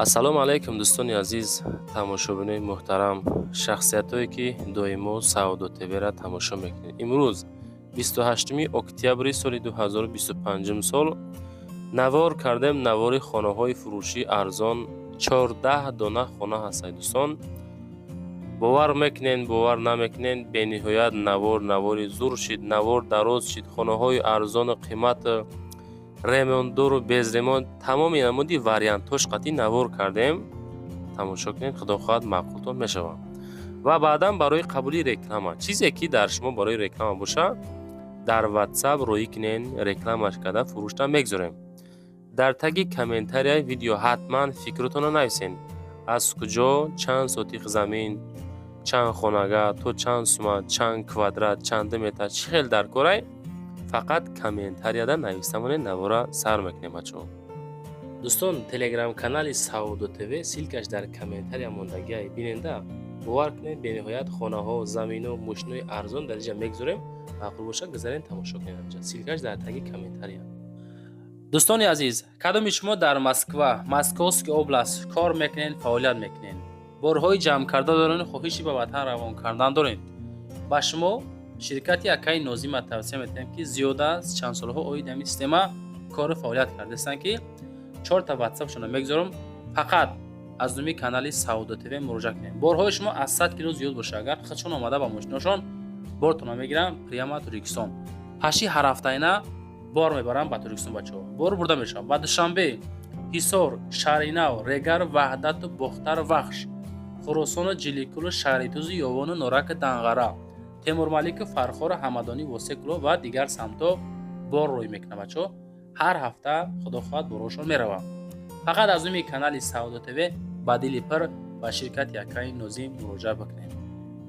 Ассалому алайкум, дӯстони азиз, тамошобинои муҳтарам, шахсиятҳое, ки доимо Саодо ТВ-ра тамошо мекунед. Имрӯз 28 октябри соли 2025 сол навор кардем, навори хонаҳои фурӯшии арзон. 14 дона хона ҳастад, дӯстон. Бовар мекунед, бовар намекунед, бениҳоят навор навори зур шид, навор дароз шид. Хонаҳои арзону қимат, ремонтдору без ремонт, тамоми намуди вариантҳош қатъи навор кардем. Тамошо кунед, худо хоҳад, маъқултон мешавад. Ва баъдан барои қабули реклама, чизе ки дар шумо барои реклама боша, дар WhatsApp роӣ кунен, рекламаш карда фурӯшта мегзорем. Дар таги комментарияи видео ҳатман фикротонро нависен: аз куҷо, чанд сотих замин, чанд хонага, то чанд сума, чанд квадрат, чанд метр, чӣ хел дар корай, фақат комментарияда нависта монед. Навора сар мекунем, бачаҳо. Дӯстон, телеграм-канали Саодо ТВ, ссылка ш дар комментария мондагиай, биненда. Бовар кунед, бениҳоят хонаҳо, замино, мошинои арзон дар инҷа мегзорем. Маъқул бошад, гузарен, тамошо кунед инҷа, ссылка ш дар таги комментария. Дӯстони азиз, кадоми шумо дар Москва, Московский область кор мекунед, фаъолият мекунед, борҳои ҷамъкарда доред, хоҳиши ба ватан равон кардан доред, ба шумо ширкати акаи Нозима тавсия метиҳем, ки зиёда аз чанд солҳо оид ҳамин система кору фаъолият кардастанд, ки чорта ватсапшонро мегузорам. Фақат аз номи канали Саодо ТВ муроҷиат кунед. Борҳои шумо аз 100 кило зиёд боша агар, худшон омада ба мошиношон бортонро мегиранд, прямо Тоҷикистон. Паши ҳарҳафтаина бор мебаранд ба Тоҷикистон, бачаҳо. Бор бурда мешавад ба Душанбе, Ҳисор, Шаҳринав, Регар, Ваҳдату Бохтар, Вахш, Хуросону Ҷиликулу Шаҳритузу Ёвону Нораки, Данғара, Темурмалику Фархору Ҳамадонӣ, Восекуло ва дигар самтҳо бор рӯй мекунад, бачаҳо. Ҳар ҳафта, худо хоҳад, борҳошон меравад. Фақат аз номи канали Саодо ТВ ба дили пир ба ширкати акаи Нозим муроҷиат бикунед.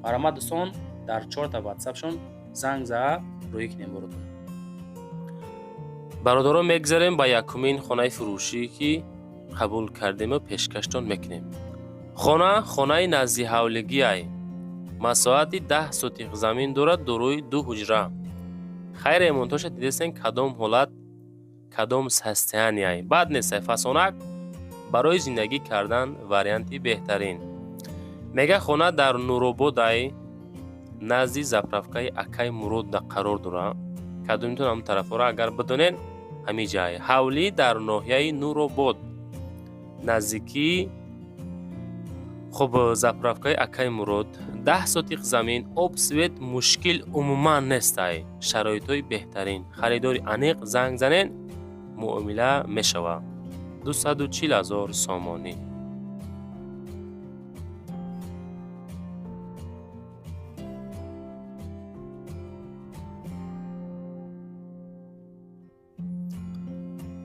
Марҳамат, дӯстон, дар чорта ватсапшон занг заа рӯӣ кунем боротон. Бародарон, мегзарем ба якумин хонаи фурӯшӣ, ки қабул кардему пешкаштон мекунем. Хона хонаи назди ҳавлигиай, масоҳати 10 сотих замин дорад, дорои ду ҳуҷра. Хайр, ремонтоша дидестен, кадом ҳолат, кадом состояние й, бад нестай, фасонак, барои зиндагӣ кардан варианти беҳтарин. Мега, хона дар Нурободай, назди заправка и акай Мурод қарор дорад. Кадомитон ҳамн тарафҳоро агар бидонед, ҳамин ҷай ҳавлӣ дар ноҳияи Нуробод, наздикии, хуб, заправка и акай Мурод, 10 сотих замин, об, свет, мушкил умуман нестай, шароитҳои беҳтарин. Харидори аниқ занг занед, муомила мешавад. 240 000 сомонӣ.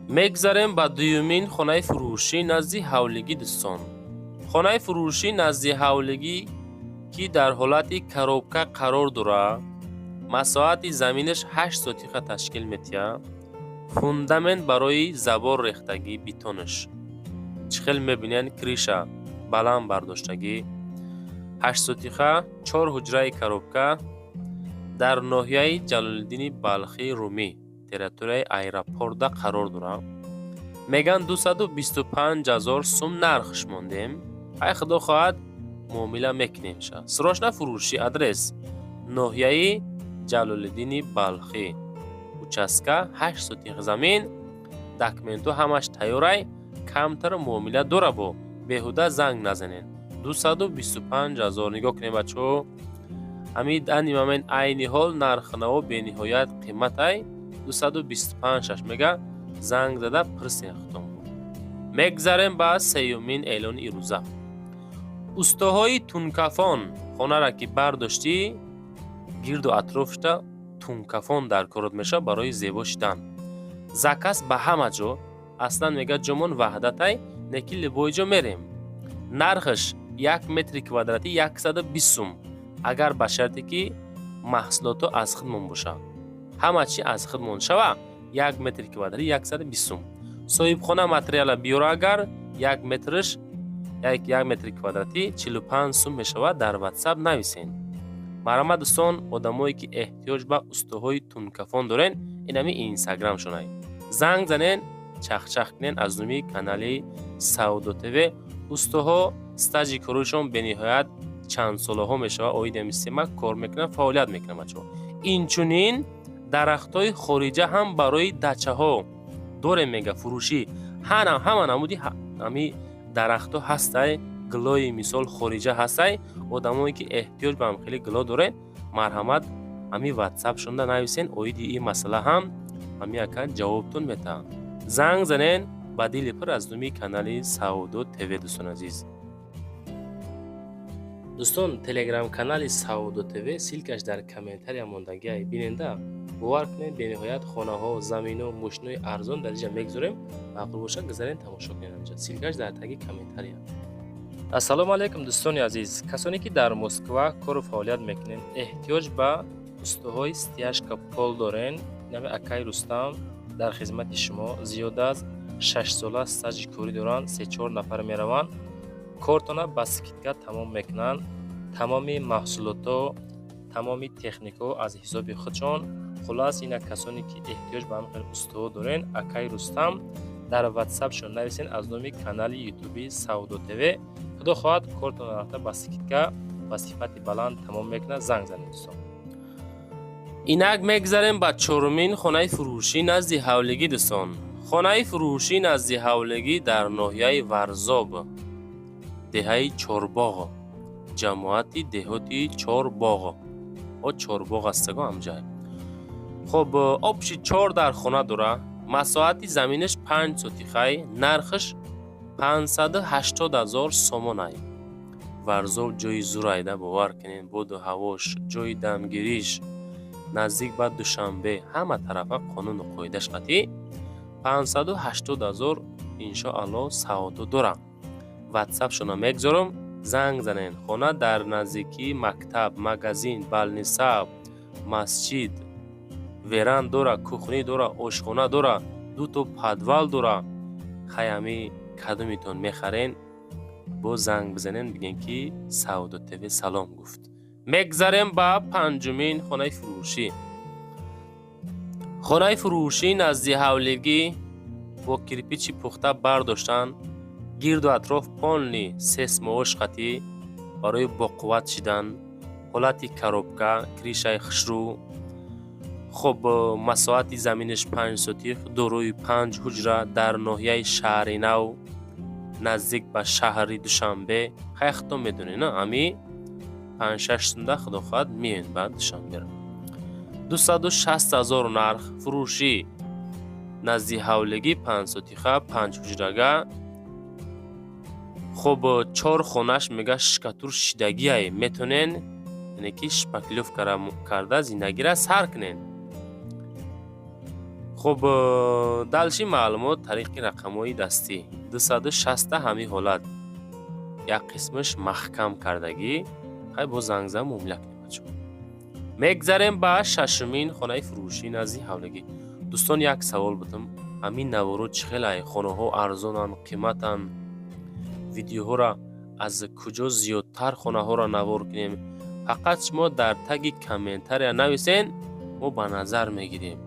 Мегзарем ба дуюмин хонаи фурӯшӣ назди ҳавлигӣ. Дӯстон, хонаи фурӯшӣ назди ҳавлигӣ, ки дар ҳолати коробка қарор дорад, масоҳати заминаш 8 сотиха ташкил метиҳад. Фундамент барои забор рехтагӣ, бетонаш чӣ хел мебинед, крыша баланд бардоштагӣ. 8 сотиха, чор ҳуҷраи коробка дар ноҳияи Ҷалолиддини Балхӣ, Румӣ, территорияи аэропорта қарор дорад. Меган, 225 000 сум нархш мондем, ай худо хоҳад, муомила мекунем ша. Срочно фурӯшӣ. Адрес: ноҳияи Ҷалолиддини Балхӣ, участка 8 сотих замин, документҳо ҳамаш тайёрай, камтар муомила дора, бо беҳуда занг назанед. 225 000. Нигоҳ кунед, бачаҳо, ҳамин ани момент, айни ҳол нархнаво бениҳоят қиматай. 225 шаш мега, занг зада пирсен худтон. Мегзарем ба сеюмин эълони ирӯза. Устоҳои тункафон. Хонара ки бардоштӣ, гирду атрофшта тункафон дар корот мешавад барои зебо шидан. Заказ ба ҳама ҷо. Аслан, мега, ҷомон Ваҳдатай, неки любой ҷо мерем. Нархаш як метри квадратӣ 120 сум, агар ба шарте ки маҳсулото аз худмон бошад, ҳама чи аз худмон шава, як метри квадратӣ 120 сум. Соҳибхона материала биёра агар, як метрш, як метри квадратӣ 45 сум мешавад. Дар Ватсап нависен. Марҳамат, дӯстон, одамое ки эҳтиёҷ ба устоҳои тункафон дорен, инами инстаграмшонай, занг занен, чахчах кунен аз номи канали. Савдо ТВ. Устоҳо стажи коришон бениҳоят чанд солаҳо мешавад, оиди ҳамин система кор мекунанд, фаъолият мекунанд, бачаҳо. Инчунин дарахтҳои хориҷа ҳам барои дачаҳо дорем, мега, фурӯшӣ. Ҳама намуди ҳами дарахтҳо ҳастай, гилои мисол хориҷа ҳастай. Одамое ки эҳтиёҷ ба ҳамхели гило доред, марҳамат, ҳами ватсапшонда нависен. Оиди ин масъала ҳам ҳами ака ҷавобтон метаҳанд. Занг занен ба дили пур аз номи канали Савдо ТВ, дӯстони азиз. Дӯстон, телеграм-канали Савдо ТВ, ссылка ш дар комментария мондагиай, биненда. Бовар кунед, бениҳоят хонаҳо, замино, мошинои арзон дар инҷа мегузорем. Маъқул бошад, гузарен, тамошо кунед. Инҷа ссылка ш дар таги комментария. Ассалому алайкум, дӯстони азиз, касоне ки дар Москва кору фаъолият мекунед, эҳтиёҷ ба устоҳои стяжка пол дорен. Нами акаи Рустам дар хизмати шумо, зиёда аз 6 сола стажи корӣ доранд. Се-чор нафар мераванд, кортона ба скидка тамом мекунанд. Тамоми маҳсулотҳо, тамоми техникаҳо аз ҳисоби худшон. Хулас, ина касоне ки эҳтиёҷ ба ҳамин хел устоҳо дорен, акаи Рустам дар ватсапшон нависен аз номи канали ютуби Савдо ТВ. Худо хоҳад, кортона рафта ба скидка, ба сифати баланд тамом мекунад. Занг занед, дӯстон. Инак мегзарем ба чорумин хонаи фурӯшӣ назди ҳавлигӣ, дӯстон. Хонаи фурӯшӣ назди ҳавлигӣ дар ноҳияи Варзоб, деҳаи Чорбоғ, ҷамоати деҳоти Чорбоғ. О, Чорбоғ астаго ҳамҷай. Хоб, общий чор дар хона дора, масоҳати заминаш 5 сотихай, нархаш 580 000 сомонай. Варзоб ҷои зурайда, бовар кунед, боду ҳавош, ҷои дамгириш, наздик ба Душанбе, ҳама тарафа қонуну қоидаш қатъӣ. 580 000, иншоалло, савдо дорам. Ватсапшона мегзорам, занг занед. Хона дар наздикии мактаб, магазин, больница, масҷид, веранда дора, кухня дора, ошхона дора, дуто подвал дора. Хай, кадомитон мехарен, боз занг бизанен, бигӯен ки Савдо ТВ салом гуфт. Мегзарем ба панҷумин хонаи фурӯшӣ. Хонаи фурӯшӣ назди ҳавлигӣ бо кирпичи пухта бардоштанд, гирду атроф полный сейсмоош қатъӣ барои боқувват шидан, ҳолати коробка, крыша и хушрӯ. Хоб, масоҳати заминаш 5 сотих, дорои панҷ ҳуҷра, дар ноҳияи Шаҳри Нав, наздик ба шаҳри Душанбе. Хай, худтон медонед, на ами панҷ-шаш сунда, худо хоҳад, меоед ба Душанберо. 260 000 нарх, фурӯшӣ, назди ҳавлигӣ, 5 сотиха, панҷ ҳуҷрага. Хоб, чор хонаш, мега, штукатур шидагиай, метонен, яъне ки шпаклёвка карда зиндагиро сар кунен. Хоб, дальше маълумот тариқи рақамҳои дастӣ. 260-та ҳамин ҳолат, як қисмаш маҳкам кардагӣ. Хай, боз занг зан, муомила кунем, бачаҳо. Мегзарем ба шашумин хонаи фурӯшӣ назди ҳавлигӣ. Дӯстон, як савол будам: ҳамин наворо чӣ хелай? Хонаҳо арзонанд, қиматанд? Видеоҳоро аз куҷо зиёдтар хонаҳоро навор кунем? Фақат шумо дар таги комментария нависен, мо ба назар мегирем.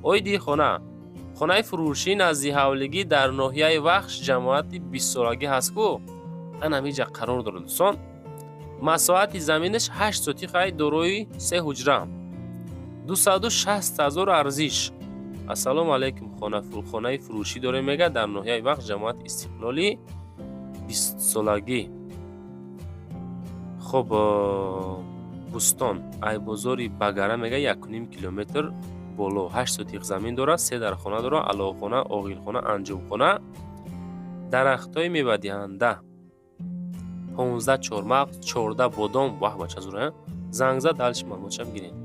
Оиди хона: хонаи фурӯшӣ назди ҳавлигӣ дар ноҳияи Вахш, ҷамоати бистсолагӣ ҳаст ку, ан ҳаминҷа қарор дорад, дӯстон. Масоҳати заминаш 8 сотихай, дорои се ҳуҷра, 260 000 арзиш. Ассалому алайкум, хонаи фурӯшӣ дорем, мега, дар ноҳияи Вахш, ҷамоати Истиқлоли бистсолагӣ. Хоб, Бӯстон, айбозори Багара, мега, 1,5 километр боло, 8 сотих замин дорад, се дархона дорад, алоқхона, оғилхона, анҷумхона, дарахтҳои мевадиҳанда, 15 чормағз, 14 бодом. Ваҳ, бача, зура. Занг зад, дальше маълумотшам гирем.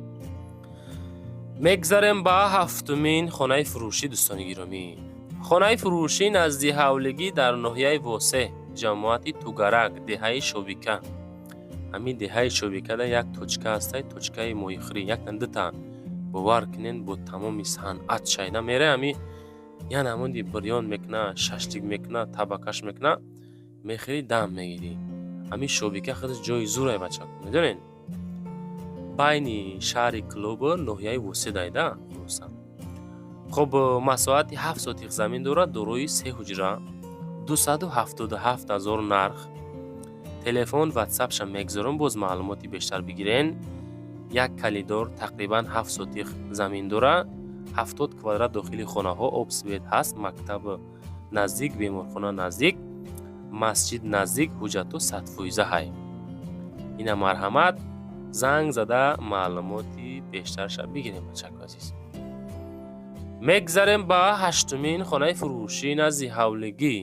Мегзарем ба ҳафтумин хонаи фурӯшӣ, дӯстони гиромӣ. Хонаи фурӯшӣ назди ҳавлигӣ дар ноҳияи Восеъ, ҷамоати Тугарак, деҳаи Шобика. Ҳамин деҳаи Шобикада як точка ҳастай, точка и моҳихӯрӣ, яктан дута. Бовар кунед, бо тамоми санъат шайда мере, ҳами я намуди бирён мекуна, шашлик мекуна, табакаш мекуна, мехӯрӣ, дам мегирӣ. Ҳамин Шобика худаш ҷои зурай, бача, медонед, байни шаҳри Кӯлобу ноҳияи Восеъ дайда. Хулоса, хоб, масоҳати 7 сотих замин дорад, дорои се ҳуҷра. 277 ҳазор нарх. Телефон, ватсапша мегзорам, боз маълумоти бештар бигирен. Як коридор, тақрибан 7 сотих замин дора, 70 квадрат дохили хонаҳо, об, свет ҳаст, мактаб наздик, беморхона наздик, масҷид наздик, ҳуҷҷатҳо 100%-а ҳай. Ина марҳамат, занг зада маълумоти бештарша бигирем, бачако азиз. Мегзарем ба ҳаштумин хонаи фурӯшӣ назди ҳавлигӣ.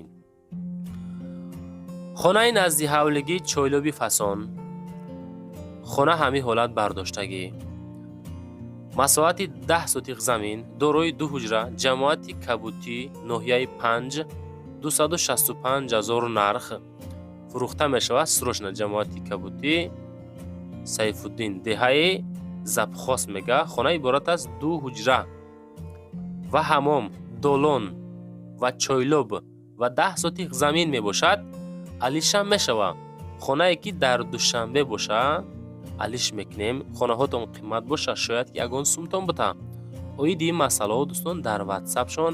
Хонаи назди ҳавлигӣ, чойлоби фасон, хона ҳамин ҳолат бардоштагӣ, масоҳати 10 сотих замин, дорои ду ҳуҷра, ҷамоати Кабутӣ, ноҳияи Панҷ, 265 ҳазор нарх, фурӯхта мешавад срочно. Ҷамоати Кабутӣ, Сайфуддин, деҳаи Забхос мега. Хона иборат аз ду ҳуҷра ва ҳамом, долон ва чойлоб ва 10 сотих замин мебошад. Алишам мешава. Хонае ки дар Душанбе боша, алиш мекунем. Хонаҳотон қимат боша, шояд ягон сумтон бута. Оиди ин масъалаҳо, дӯстон, дар ватсапшон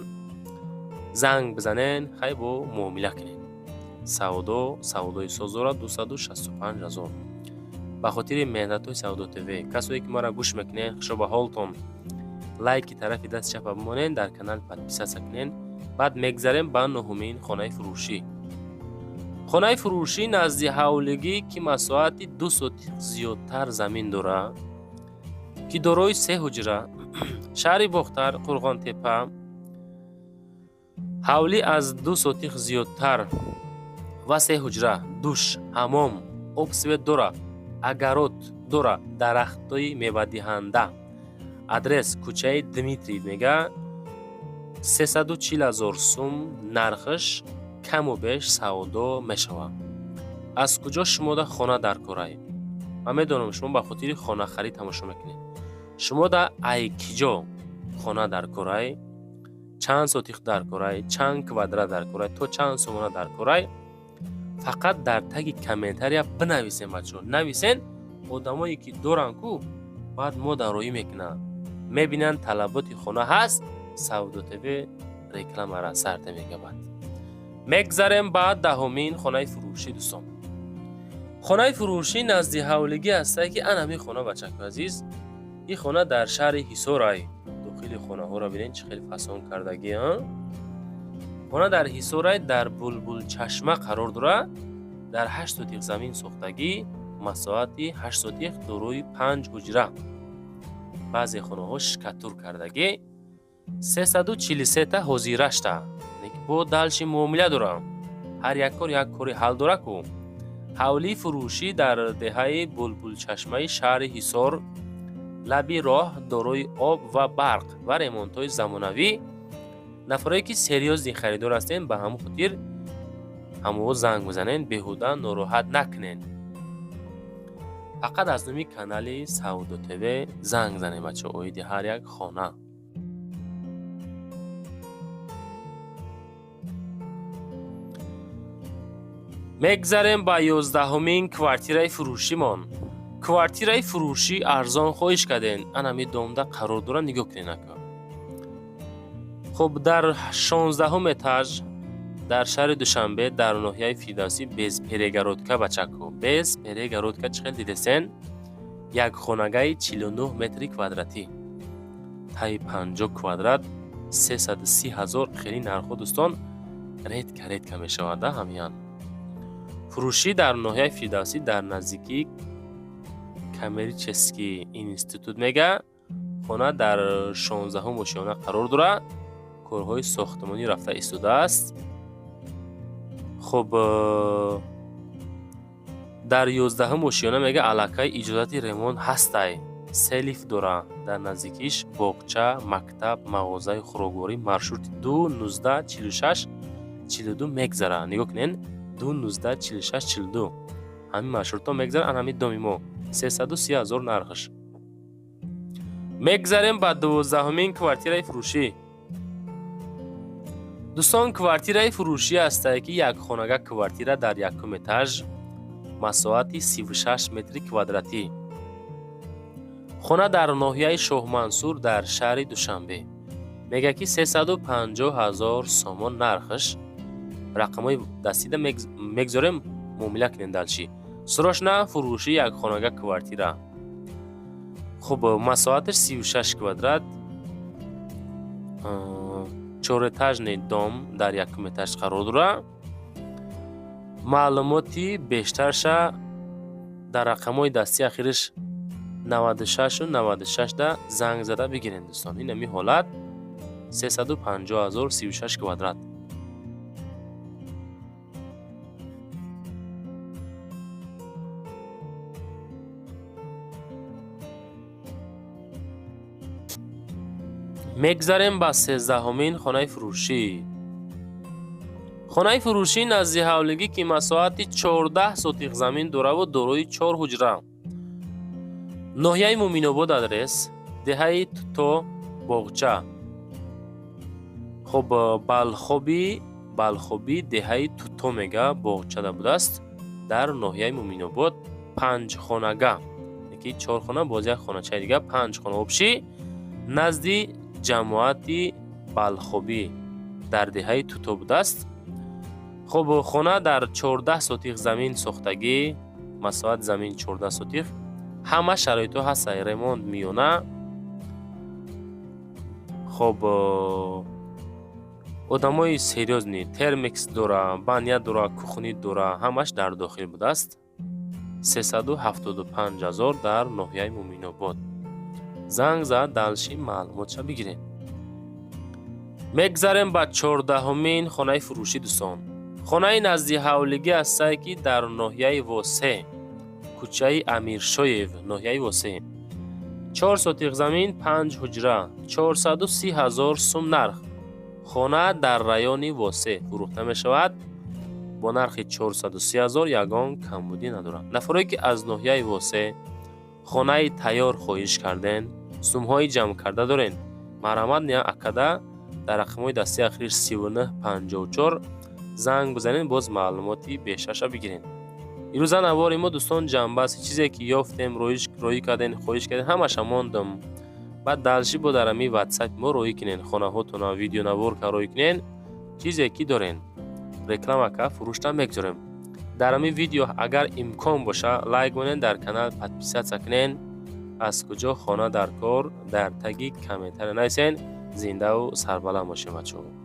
занг бизанен, хай бо муомила кунед. Савдо, савдои соз дорад, 265 ҳазор. Ба хотири меҳнатҳои Савдо ТВ, касое ки маро гӯш мекунед, хушо ба ҳолтон. Лайки тарафи дасти чапа бимонед, дар канал подписаться кунед. Баъд мегзарем ба нуҳумин хонаи фурӯшӣ. Хонаи фурӯшӣ назди ҳавлигӣ, ки масоҳати 2 сотих зиёдтар замин дорад, ки дорои се ҳуҷра, шаҳри Бохтар, Қурғонтепа, ҳавлӣ аз 2 сотих зиёдтар ва се ҳуҷра, душ, ҳамом, об, свет дора, огород дора, дарахтҳои мевадиҳанда. Адрес: кӯчаи Дмитрий мега, 340 ҳазор сум нархш, каму беш савдо мешавад. Аз куҷо шумода хона дар корай? Ман медонам, шумо ба хотири хонахарид тамошо мекунед. Шумода ай киҷо хона дар корай, чанд сотих дар корай, чанд квадрат дар корай, то чанд сомона дар корай, фақат дар таги комментария бинависен, бачаҳо. Нависен, одамое ки доранд ку, баъд мо дароӣ мекунанд, мебинанд, талаботи хона ҳаст, Савдо ТВ рекламара сарта мегабад. Мегзарем ба даҳумин хонаи фурӯшӣ, дӯстон. Хонаи фурӯшӣ назди ҳавлигӣ ҳастае, ки ан ҳамин хона, бачако азиз. Ин хона дар шаҳри Ҳисорай. Дохили хонаҳоро бинед, чӣ хеле фасон кардагӣ. Хона дар Ҳисорай, дар Булбулчашма қарор дорад, дар 8 сотих замин сохтагӣ, масоҳати 8 сотих, дорои панҷ ҳуҷра, баъзе хонаҳо штукатур кардагӣ, 343-та ҳозирашта, бо дальше муомила дорам. Ҳар як кор як кори ҳал дора ку. Ҳавлии фурӯшӣ дар деҳаи Булбулчашмаи шаҳри Ҳисор, лаби роҳ, дорои об ва барқ ва ремонтҳои замонавӣ. Нафарое ки серьёзный харидор ҳастем, ба ҳамон хотир ҳамоҳо занг бизанед, беҳуда нороҳат накунед. Фақат аз номи канали Савдо ТВ занг занед, бачаҳо, оиди ҳар як хона. Мегзарем ба 11-умин квартираи фурӯшимон. Квартираи фурӯшӣ арзон хоҳиш кардем. Анами домда қарор дорад, нигоҳ кунед, ака. Хуб, дар 16-ум этаж, дар шаҳри Душанбе, дар ноҳияи Фирдавсӣ, без перегородка, бачако, без перегородка. Чӣ хел дидесен? Як хонагаи 49 метри квадратӣ, таи 50 квадрат, 330 ҳазор. Хеле нархҳо, дӯстон, редко, редко мешавад ҳамиян. Фурӯшӣ дар ноҳияи Фирдавсӣ, дар наздикии коммерческий институт мега. Хона дар 16-ум ошёна қарор дорад, корҳои сохтмонӣ рафта истодааст. Хуб, дар 11-ум ошёна мега, аллакай иҷозати ремонт ҳастай, се лифт дора, дар наздикиш боғча, мактаб, мағозаи хӯрокворӣ. Маршрути 2 19 46 42 мегзара. Нигоҳ кунед, 2 19 46 42, ҳамин маршрутҳо мегзара. Ан ҳамин доми мо, 330 ҳазор нархш. Мегзарем ба 12-умин квартираи фурӯшӣ, дӯстон. Квартираи фурӯшӣ ҳастае, ки якхонага квартира дар якум этаж, масоҳати 36 метри квадратӣ. Хона дар ноҳияи Шоҳмансур, дар шаҳри Душанбе. Мегӯяд, ки 350 ҳазор сомон нархш. Рақамҳои дастида мегзорем, муомила кунем дальше. Срочно фурӯши якхонага квартира. Хуб, масоҳаташ 36 квадрат, чорэтажный дом, дар якум этаж қарор дорад. Маълумоти бештарша дар рақамҳои дастии ахириш 96 96 да занг зада бигирем, дӯстон. Ин ҳами ҳолат, 350 0, 36 квадрат. Мегзарем ба 13-ҳумин хонаи фурӯшӣ. Хонаи фурӯшӣ назди ҳавлигӣ, ки масоҳати 14 сотих замин дораву дорои чор ҳуҷра. Ноҳияи Муъминобод, адрес деҳаи Туто, боғча. Хуб, Балхобӣ, Балхобӣ, деҳаи Туто мега, боғчада будааст дар ноҳияи Муъминобод. Панҷ хонага, ки чор хона, боз як хоначаи дига, панҷ хона общий, назди ҷамоати Балхобӣ дар деҳаи Туто будааст. Хуб, хона дар 14 сотих замин сохтагӣ, масоҳати замин 14 сотих, ҳама шароитҳо ҳаста, ремонт миёна. Хуб, одамои серьёзный, термекс дора, баня дора, кухня дора, ҳамаш дар дохил будааст. 375 ҳазор дар ноҳияи Муъминобод. Занг зад, дальше маълумотша бигирем. Мегзарем ба 14-ҳумин хонаи фурӯшӣ, дӯстон. Хонаи назди ҳавлигӣ ҳастае, ки дар ноҳияи Восе, кӯчаи Амиршоев, ноҳияи Восе, чор сотих замин, панҷ ҳуҷра, 430 ҳазор сум нарх. Хона дар райони Восе фурӯхта мешавад бо нархи 430 ҳазор, ягон камбудӣ надорад. Нафаре, ки аз ноҳияи Восе хонаи тайёр хоҳиш карден, сумҳои ҷамъкарда дорен, марҳамат, ния акада дар рақамҳои дастии ахириш 39 54 занг бизанед, боз маълумоти бештарша бигиред. Ирӯза навори мо, дӯстон, ҷамъбаст. Чизе ки ёфтем, роӣ кардем, хоҳиш кардем, ҳамаша мондам. Баъд дальше бо дар ҳамин ватсапи мо роӣ кунен хонаҳотона, видеонавор ка роӣ кунен, чизе ки дорен, реклама ка фурӯшта мегузорем. Дар ҳамин видео, агар имкон боша, лайк монен, дар канал подписаться кунен. Аз куҷо хона дар кор, дар таги комментария нависен. Зиндаву сарбаланд бошем, бачаҳо.